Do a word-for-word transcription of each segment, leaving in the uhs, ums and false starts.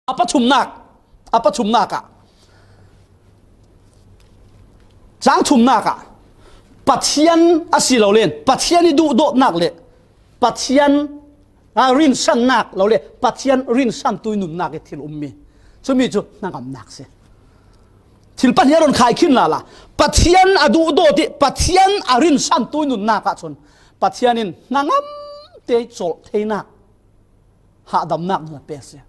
A pathumnak, a pathumnak ah, cang thumnak ah, Pathian a si lo len, Pathian i duhdawtnak le Pathian a rinsannak lo le Pathian rinsan tui nunnak i thil ummi, cumi cu hnangamnak si. Thil pahnih a run khai khin lala. Pathian a duhdawt i Pathian a rinsan tui nunnak ahcun Pathian in hnangam te colh theinak, hahdamnak nun a pe a si.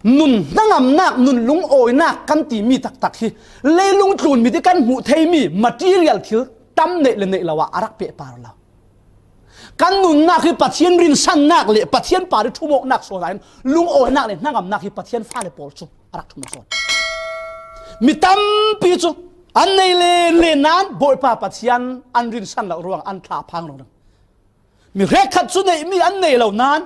Nun hnangamnak, nun lungawinak kan timi taktak hi leilung tlun mit i kan hmuh theimi material thil tam neih le neih lo ah a rak pehpar lo. Kan nunnak hi Pathian rinsannak le Pathian par i ṭhumawknak sawn ah hin lungawinak le hnangamnak hi Pathian fale pawl cu a rak ṭhum sawn. Mi tampi cu an nei len len nain Bawipa Pathian an rinsan lo ruang an thla phang lo ding. Mi hrekkhat cu neihmi an nei lo nain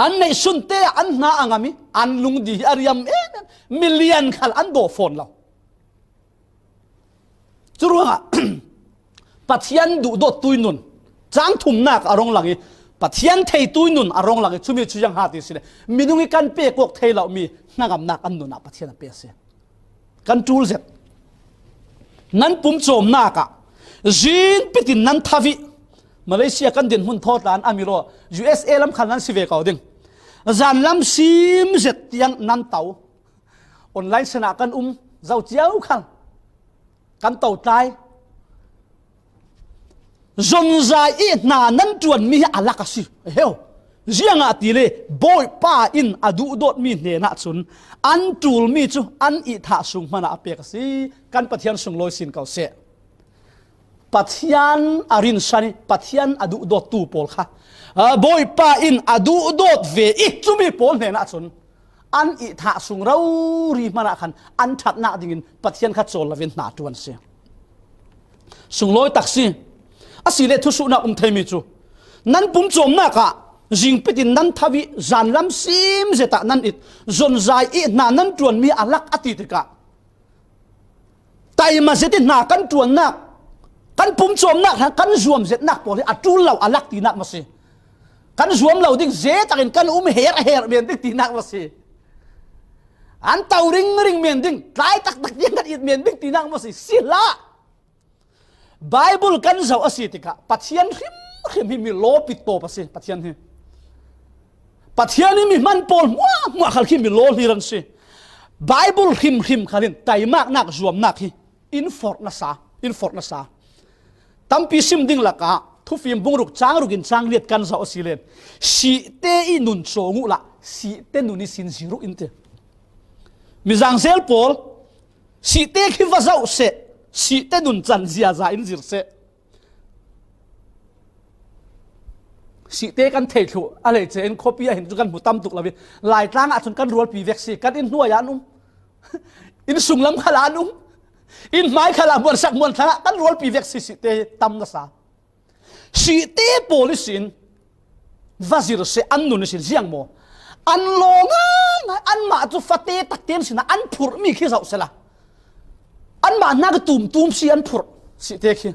an neih sunte ah an hna a ngam i an lungdi hi a riam em em. Milian khal an daw fawn lo. Curuangah Pathian duhdawt tui nun cang thumnak a rung lang i Pathian thei tui nun a rung lang i cumi cu ziang ha ti si le minung i kan pek awk thei lomi hnangamnak an nun ah Pathian a pe a si. Kan ṭul zet. Nan pumcawmnak ah zing pitin nan thavih. Malaysia kan dinhmun thawtla an a milo U S A lam khal nan si ve ko ding. Zanlam sim zet tiang nan to. Online sinah kan um zo cio khal kan to tlai. Zonzai i hna nan ṭuanmi hi a lak a si. Heu, ziangahtile Bawipa in a duhdawtmi hnenah cun an ṭulmi cu an ihthah sung hmanah a pek a si. Kan Pathian sunglawi sin ko seh. Pathian a rinsan i Pathian a duhdawttu pawl kha, a, Bawipa in a duhdawt ve i cumi pawl hnenah cun an ihthah sung rori hmanah khan an ṭhatnak dingin Pathian kha cawl loin hna ṭuan si. Sunglawi tak si. A si le thusuhnak um theimi cu nan pumcawmnak ah zingpitin nan thavih, zanlam sim zet ah nan it, zonzai i hna nan ṭuanmi a lak a ti tikah taima zet i hna kan ṭuannak, kan pumcawmnak hlan kan zuam zetnak pawl hi a ṭul lo a lak tinak maw si? Kan zuam lo ding, zetakin kan um her her men ding tinak maw si? An to ringring men ding, tlai taktak tiang kan it men ding tinak maw si? Si hlah. Bible kan zoh a si tikah Pathian hrimhrim hi mi lawpi tawp a si. Pathian hi, Pathian hi mi hman pawl hmuahhmuah khal khi mi law hlir an si. Bible hrimhrim khal in taimaknak zuamnak hi in forh nasa, in forh nasa. Tampi sim ding lakah Thufim bung ruk cang ruk in cang liat kan zoh a si len, sihte i nun cawng uhla sihte nun i sin zir uh in ti. Mizang zel pawl, sihte khi va zoh seh, sihte nun can ziaza in zir seh. Sihte kan thei thluh a lei ce in khuapi ah hin cu kan hmu tam tuk lo i Laitlang ah cun kan rualpi vek si, kan inn hnuai ah an um, inn sunglam khal ah an um, inn hmai khal ah hmuansak hmuanthlang ah kan rualpi vek si, sihte tam nasa. Sihte pawl ihsin va zir seh, an nun ihsin ziang maw? An law ngaingai, anmah cu fate takte an sinah an phurhmi khi zoh sehla anmah hnak i tumtum si an phurh sihte khi.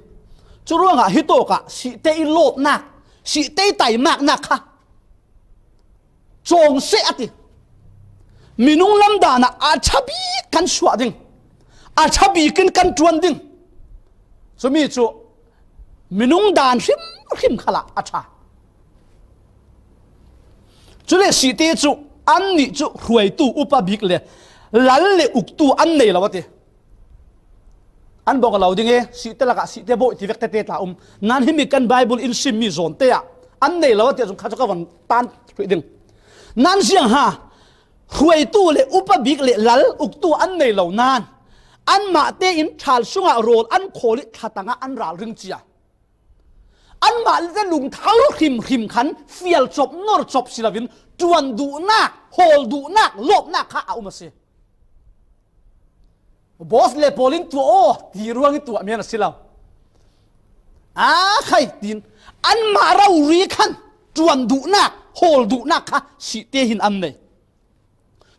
Curuangah hitawkah sihte i lawpnak, sihte i taimaknak kha cawng seh a ti. Minung lamdan ah a ṭha bik kan suah ding, a ṭha bik in kan ṭuan ding. Cumi cu minung dan hrimhrim khalah a ṭha. Cule sihte cu annih cu hruaitu, upa bik le lal le uktu an nei lo a ti. An bawng a lo ding e, sihte lakah sihte bawi ti vek tete tla um. Nan himi kan Bible in simmi zawnte ah an nei lo a ti, zung kha cu ka von tan hruih ding. Nan ziang ha, hruaitu le upa bik le lal uktu an nei lo nan anmah tein ṭhal sungah rawl an khawl i thlatang ah an ral ring cia. Anmah le lungthau hrimhrim khan fial cop nor cop si loin ṭuan duhnak, hawl duhnak, lawpnak kha a um a si. Boss le pawl in tuah aw ti ruang i tuah men a si lo. A khai tin anmah rori khan ṭuan duhnak, hawl duhnak kha sihte hin an nei.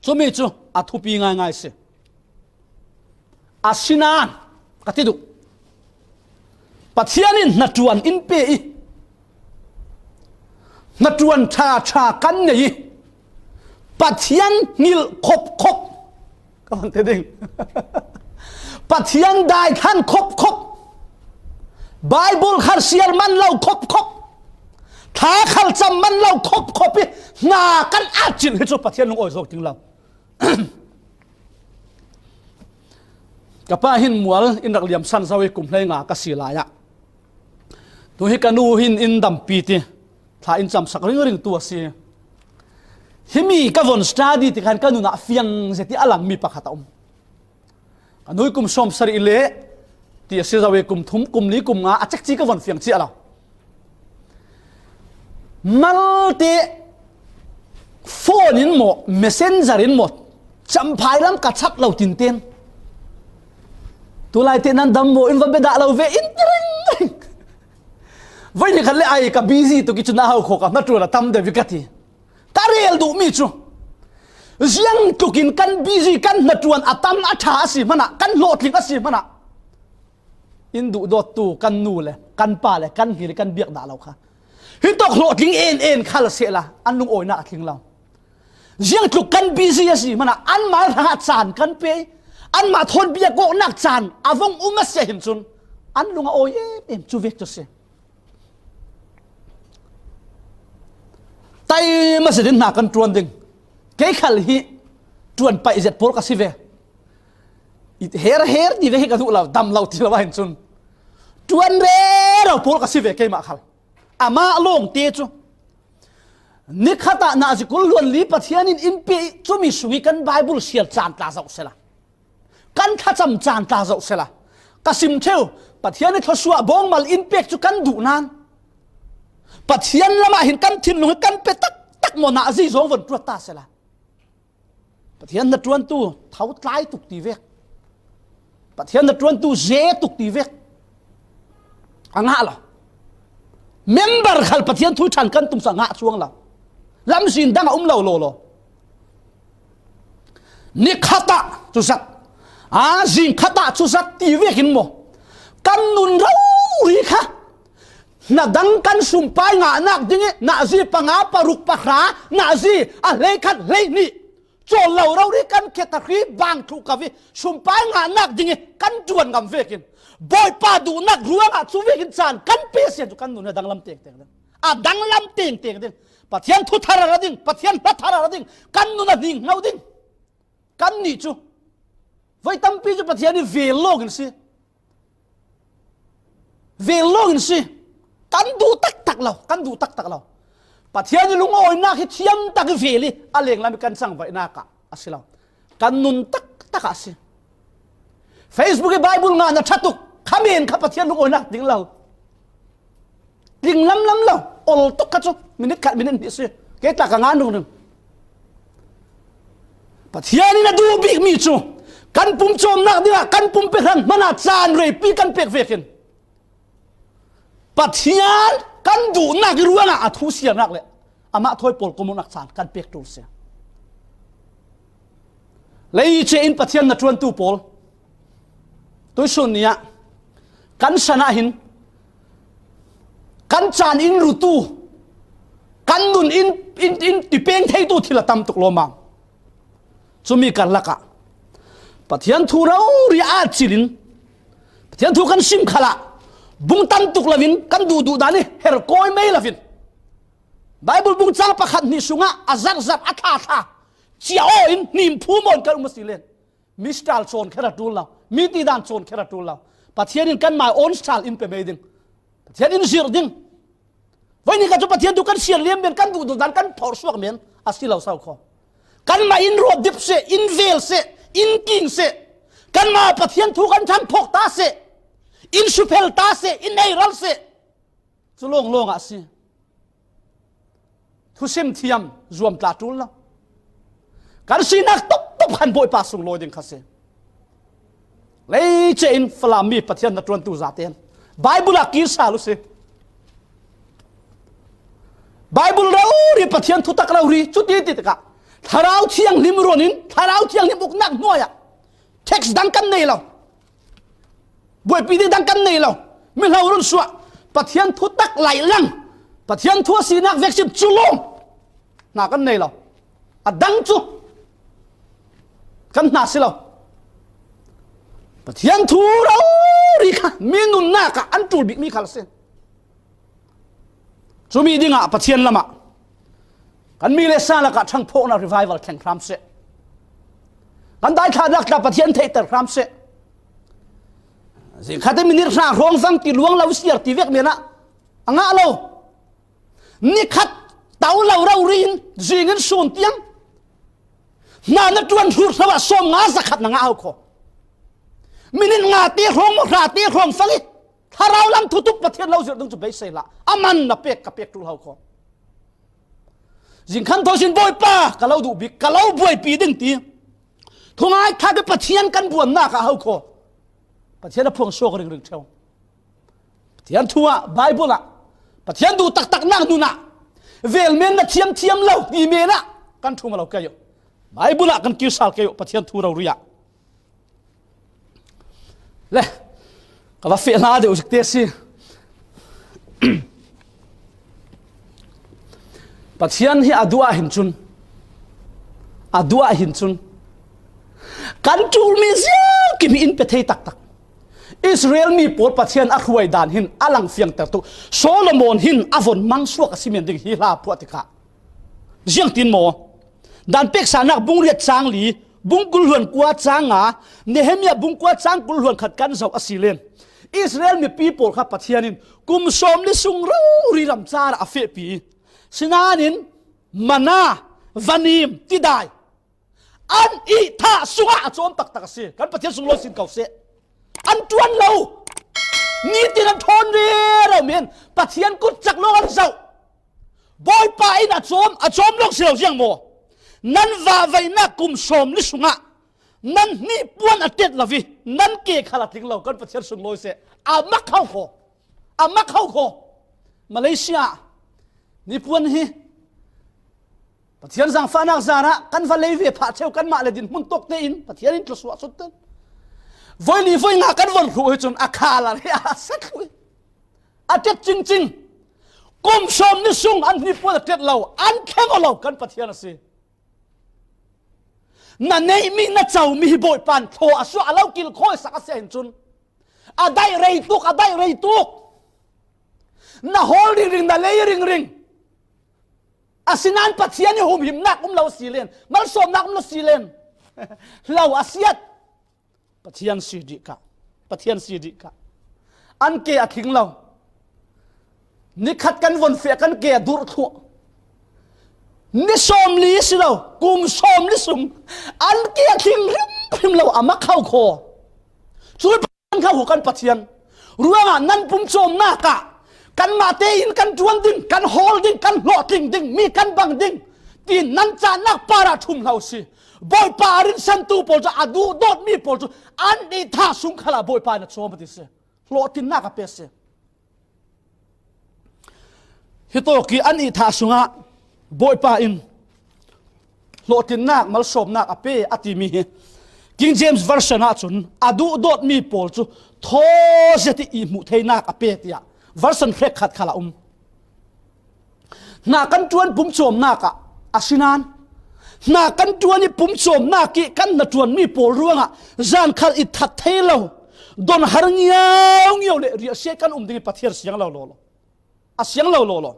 Cumi cu a thupi ngaingai si. Asinain ka ti duh, Pathian in hnaṭuan in pe i hnaṭuan ṭha ṭha kan nei i Pathian ngilh khop khop, ka van ti ding. Pathian daithlan khop khop, Bible khat siar man lo khop khop, tha khat cam man lo khop khop hi hna kan at cil hi cu Pathian lungawi zo ding lo. Ka pa hin mual in rak liamsan zo i kum hleinga ka si lai ah, tu hi ka nu hin in dampi ti thla in camsak ringring tu a si. Himi ka von study ti khan ka nun ah fiang zet i a langmi pakhat a um. Ka nu hi kum sawmsarih le ti a si zo i kum thum, kum li, kum nga a cekci ka von fiang cia lo. Malte phone in maw, messenger in maw, camphai lam ka chap lo tinten. Tulai te nan dam maw, in va be dah lo ve in ti ringring. Voi ni khat le ai ka busy tuk i cun a hau kho ka hna ṭuan a tam deuh i ka ti. Ka rel duhmi cu ziang tlukin kan busy, kan hnaṭuan a tam, a ṭha a si hmanah, kan hlawhtling a si hmanah, in duhdawttu kan nu le kan pa le kan hni le kan biak dah lo kha, hi tawk hlawhtling en en khal sehla an lungawinak a tling lo. Ziang tluk kan busy a si hmanah anmah hrangah caan kan pe i, anmah thawn biak awknak caan a vong um a si ahhin cun an lung a awi em em cu vek cu si. Taima zetin hna kan ṭuan ding. Kei khal hi ṭuan paih zet pawl ka si ve. I her her ti ve hi ka duh lo, dam lo ti lo ahhin cun ṭuan rero pawl ka si ve keimah khal. Amah lawngte cu nikhat ah nazi kul hluan li Pathian in in pe i, cumi sung i kan Bible siar caan tla zoh sela, kan thlacam caan tla zoh sela, ka sim ṭheu, Pathian i thluasuah bawngmal in pek cu kan duh nan, Pathian lamah hin kan thinlung hi kan pe taktak maw, nazi zong von ṭuat ta sela, Pathian hnaṭuantu tho tlai tuk ti vek, Pathian hnaṭuantu ze tuk ti vek a ngah lo. Member khal Pathian thu ṭhan kan tumsa ngah chuang lo. Lamzin dang a um lo law law. Nikhat ah cu zat, a zing khat ah cu zat ti vekin maw, kan nun rori kha hna dang kan sumpai ngahnak ding i, nazi panga, paruk, pahra, nazi a hleikhat, hleihnih, cawl lo rori kan khet a hri bang thluh ka vi, sumpai ngahnak ding i kan ṭuan ngam vekin, Bawipa duhnak ruangah cu vekin caan kan pe sian cu kan nun a danglam tengteng ding. A danglam tengteng ding. Pathian thu thar a ra ding, Pathian hla thar a ra ding, kan nun a hning hngo ding. Kannih cu voi tampi cu Pathian i vel lawng in si. Vel lawng in si. Kan duh taktak lo, kan duh taktak lo. Pathian i lungawinak hi thiam tak i vel i a lenglam i kan cangvaihnak ah a si lo. Kan nun taktak ah a si. Facebook i Bible ngah na ṭha tuk, kha men kha Pathian lungawinak ding lo. Ding lamlam lo, ol tuk kha cu, minit khat, minit hnih si. Kei tla ka ngan rung rung. Pathian in a duh bikmi cu kan pum cawmnak dingah kan pum pek hlan hmanah caan reipi kan pek vekin, Pathian kan duhnak i ruangah a thu siarnak le amah thawi pawl komornak caan kan pek ṭul si. Leice in Pathian hnaṭuantu pawl, tuisun ni ah kan san ah hin kan caan in rutu, kan nun in, in, in tipeng theitu thil a tam tuk lawmmam. Cumi karlak ah Pathian thu rori a at cilin Pathian thu kan sim khalah bung tam tuk loin kan duhduh dan i her kawi mei loin Bible bung cang pakhat hnih sungah a zarh zarh, a thla thla, cia aw in hnim phum aw in kan um a si len, mi style cawn kher a ṭul lo, mi ti dan cawn kher a ṭul lo. Pathian in kanmah own style in pe mei ding. Pathian in zirh ding. Voi ni ka cu Pathian thu kan siar liam men, kan duhduh dan kan phorh suak men a si lo sau kho. Kanmah in ruat dip seh, in vel seh, in king seh. Kanmah Pathian thu kan ṭhang phawk ta seh, in suphel ta seh, in ei ral seh. Cu lawnglawng ah a si. Thusim thiam zuam tla ṭul lo. Kan sinak tawp tawp khan Bawipa sunglawi ding kha si. Leice in Falam mi Pathian hnaṭuantu zaten Bible ah kir sal u si. Bible rori, Pathian thutak rori, cuti ti tikah Thlarau Thianghlim ruanin, Thlarau Thianghlim uknak hnuai ah text dang kan nei lo. Buaipi ding dang kan nei lo. Mihlo run suah, Pathian thutak laih lang, Pathian thu a sinak veksim cu lawng hna kan nei lo. A dang cu kan hna si lo. Pathian thu rori kha mi nunnak ah an ṭul bikmi khal a si. Cumi dingah Pathian lamah kan mi le sa lakah ṭhangphawknak revival thleng hram seh. Kan daithlaknak tla Pathian theihter hram seh. Zingkhat in minit hra hrawng zang ti luang lo siar ti vek men ah a ngah lo. Nikhat to lo rori in zing in sun tiang hna na ṭuan hrut hlo ah sawm nga zakhat na ngah ho kho. Minit nga te hrawng maw hra te hrawng fang i thlarau lam thutuk Pathian lo zirh ding cu beisei hlah. A man na pek ka pek ṭul ho kho. Zingkhan tho sin Bawipa ka lo duh bik ka lo buaipi ding ti thungai thak i Pathian kan buannak ah ho kho. Pathian a phuang suak ringring ṭheu. Pathian thu ah Baibal ah Pathian duh taktaknak nun ah velmen na thiamthiam lo ti men ah kan ṭhum lo kei uh. Baibal ah kan kir sal kei uh Pathian thu rori ah. Le ka va feh hna deuh zik te si. Pathian hi a duh ah hin cun a duh ah hin cun kan ṭulmi ziangkim hi in pe thei taktak. Israel mi pawl Pathian a hruai dan hin a lang fiangter tuk. Solomon hin a von mangsuak a si men ding hi hla phuah tikah ziangtin maw? Dan peksanak bung riat cang li, bung kul hluan kua cang nga, Nehemiah bung kua cang kul hluan khat kan zoh a si len Israel mipi pawl kha Pathian in kum sawm li sung rori ram car a fehpi. Sinain mana, vanim, tidai an ihthah sungah a cawm taktak a si. Kan Pathian sunglawi sin ko seh. An ṭuan lo. Nitin an ṭhawn rero men Pathian kutcak lawng an zoh. Bawipa in a cawm a cawm lawng si lo ziang maw? Nan vahvaihnak kum sawm li sungah nan hnipuan a ṭet lo i nan ke khal a tling lo. Kan Pathian sunglawi seh. A mak ho kho. A mak ho kho. Malaysia hnipuan hi Pathian zangfahnak zan ah kan va lei ve phah cheu kanmah le dinhmun tawk tein Pathian in tluasuah sut ten. Voi li voi nga kan von hruh hi cun a khal a ria a sat hluh i a ṭet cingcing. Kum sawm ni sung an hnipuan a ṭet lo, an thleng aw lo kan Pathian a si. Na neihmi na comi hi Bawipa in thlaw a suah a lo kilkhawi sak a si ahhin cun a daih rei tuk, a daih rei tuk. Na hawl ringring, na lei ringring. Asinain Pathian i humhimnak um lo a si len, malsawmnak um lo a si len, hlo a siat. Pathian si dih ka, Pathian si dih ka. An ke a tling lo. Nikhat kan von feh kan ke a durh thluh. Ni sawm li si lo, kum sawm li sung an ke a tling hrimhrim lo a mak ho kho. Cu Kan kha hu kan Pathian ruangah nan pumcawmnak ah kanmah tein kan ṭuan ding, kan hawl ding, kan hlawhtling ding, mi kan bang ding, tiin nan cahnak parah ṭhum hlah u si. Bawipa a rinsantu pawl cu, a duhdawtmi pawl cu an ihthah sung khalah Bawipa in a cawm a ti si. Hlawhtlinnak a pe si. Hitawk i an ihthah sungah Bawipa in hlawhtlinnak, malsawmnak a pe a timi hi King James Version ahcun a duhdawtmi pawl cu thaw zet i ihmuh theinak a pe tiah version hrekkhat khal a um. Hna kan ṭuan pumcawmnak ah a si nain hna kan ṭuan i pumcawmnak i kan hnaṭuanmi pawl ruangah zan khal i that thei lo, donhar ngiaungiau le riahsia kan um ding i Pathian siang lo lawlaw. A siang lo lawlaw.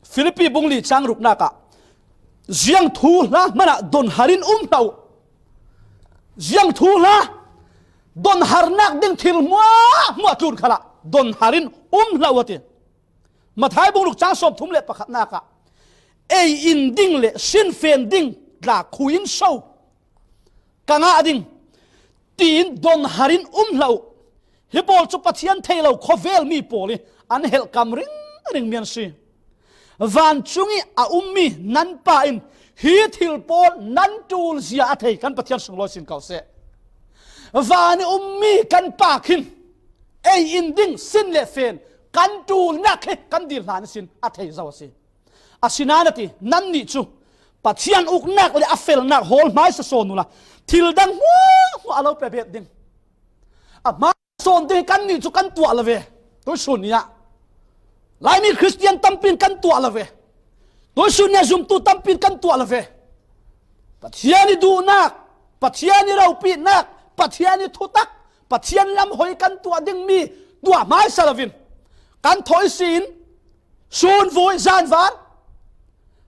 Filipi bung li cang ruknak ah ziang thuhla hmanah donhar in um hlah u. Ziang thuhla donharnak ding thil hmuahhmuah tlun khalah donhar in um hlah u a ti. Matthai bung ruk cang sawmthum le pakhatnak ah ei in ding le sinfen ding tla khui in so ka ngah ding, tiin donhar in um hlah u. Hi pawl cu Pathian thei lo khawvelmi pawl i an helhkam ringring mian si. Vancung i a ummi nan Pa in hi thil pawl nan ṭul zia a thei kan Pathian sunglawi sin ko seh. Van i ummi kan Pa khin ei in ding sin le fen kan ṭulnak hi kan dil hlan sin a thei zo a si. Asinain a ti, nannih cu Pathian uknak le a felnak hawl hmaisa sawn uhla thil dang hmuahhmuah a lo pe bet ding. A hmaisa sawn ding kannih cu kan tuah lo ve. Tuihsun ni ah Laimi Khristian tampi in kan tuah lo ve. Tuisun nia zumtu tampi in kan tuah lo ve. Pathian i duhnak, Pathian i ropinak, Pathian i thutak, Pathian lam hoi kan tuah ding mi tuah hmaisa lovin, kan thawi si in, sun vui zan var,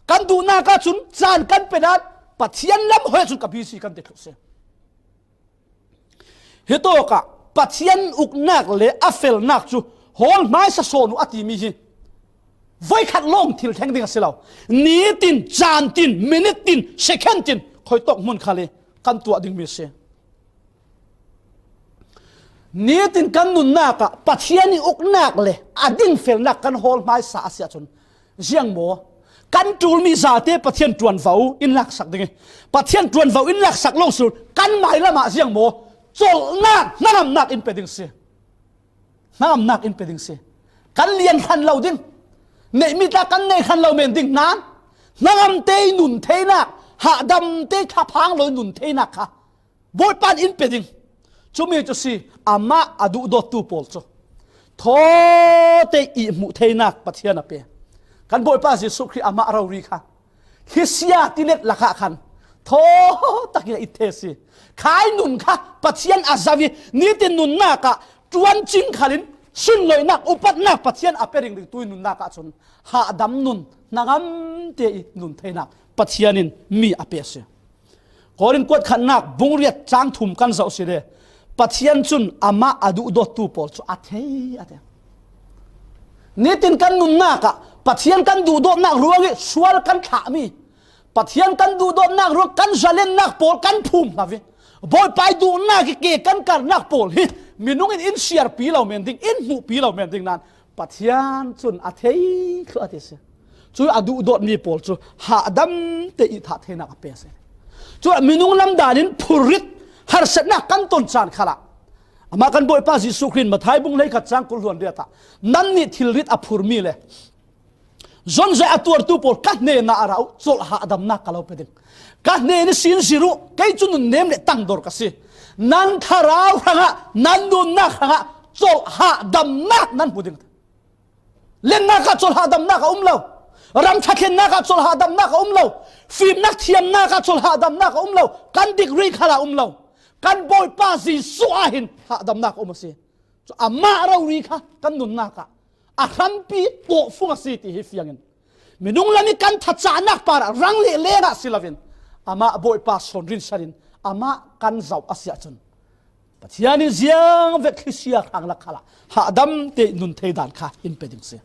kan duhnak ahcun caan kan pe dan, Pathian lam hoi ahcun ka busy kan ti thluh si. Hitawkah Pathian uknak le a felnak cu hawl hmaisa sawn uh a timi hi voikhat lawng thil thleng ding a si lo. Nitin, caan tin, minute tin, second tin, khuitawk hmun khal i kan tuah dingmi a si. Nitin kan nunnak ah Pathian i uknak le a dingfelnak kan hawl hmaisa a si ahcun, ziang maw? Kan ṭulmi zate Pathian ṭuanvo in laksak ding i, Pathian ṭuanvo in laksak lawng si lo, kan mailam ah ziang maw? Colhnak, hnangamnak in pe ding si. Hnangamnak in pe ding si. Kan lian hran lo ding, neihmi tla kan nei hran lo men ding nan, hnangamte i nun theinak, hahdamte thlaphang lo i nun theinak kha Bawipa in pe ding. Cumi cu si, amah a duhdawttu pawl cu thawte i hmuh theinak Pathian a pe. Kan Bawipa Jesuh Khrih amah rori kha thlisia tilet lakah khan thaw takin a it thei a si. Khai nun kha Pathian a zoh i nitin nunnak ah ṭuancing khalin sunloihnak, upatnak Pathian a pe ringring tu i nunnak ahcun hahdam nun, hnangamte i nun theinak Pathian in mi a pe a si. Korin kuat khatnak bung riat cang thum kan zoh si le, Pathian cun amah a duhdawttu pawl cu a thei, a ti. Nitin kan nunnak ah Pathian kan duhdawtnak ruang i sual kan thlahmi, Pathian kan duhdawtnak ruang kan zalennak pawl kan phum hna ve. Bawipa i duhnak i ke kan karnak pawl hi minung in in siarpi lo men ding, in hmuhpi lo men ding nan Pathian cun a thei thluh a ti si. Cu a duhdawtmi pawl cu hahdam te i thah theinak a pe a si. Cu minung lam dan in phurrit, harsatnak kan ton caan khalah amah kan Bawipa Jesuh Khrih in Matthai bung hleikhat cang kul hluan riat ah, nannih thilrit a phurmi le zonzai a tuartu pawl ka hnenah ra uh, colh hahdamnak ka lo pe ding. Ka hnen ihsin zir uh, kei cu nunnem le tangdor ka si. Nan thlarau hrangah, nan nunnak hrangah colh hahdamnak nan hmu ding. Lennak ah colh hahdamnak a um lo. Ram ṭhathlennak ah colh hahdamnak a um lo. Fimnak thiamnak ah colh hahdamnak a um lo. Kan degree khal ah a um lo. Kan Bawipa Jesuh ah hin hahdamnak a um a si. Cu amah rori kha kan nunnak ah a hrampi tawhfung a si ti hi fiangin, minung lam i kan thacahnak parah rang leh lengah si loin amah Bawipa sawn rinsan in amah kan zoh a si ahcun, Pathian in ziang vek thlisia hrang lak khalah hahdam te nun thei dan kha in pe ding si.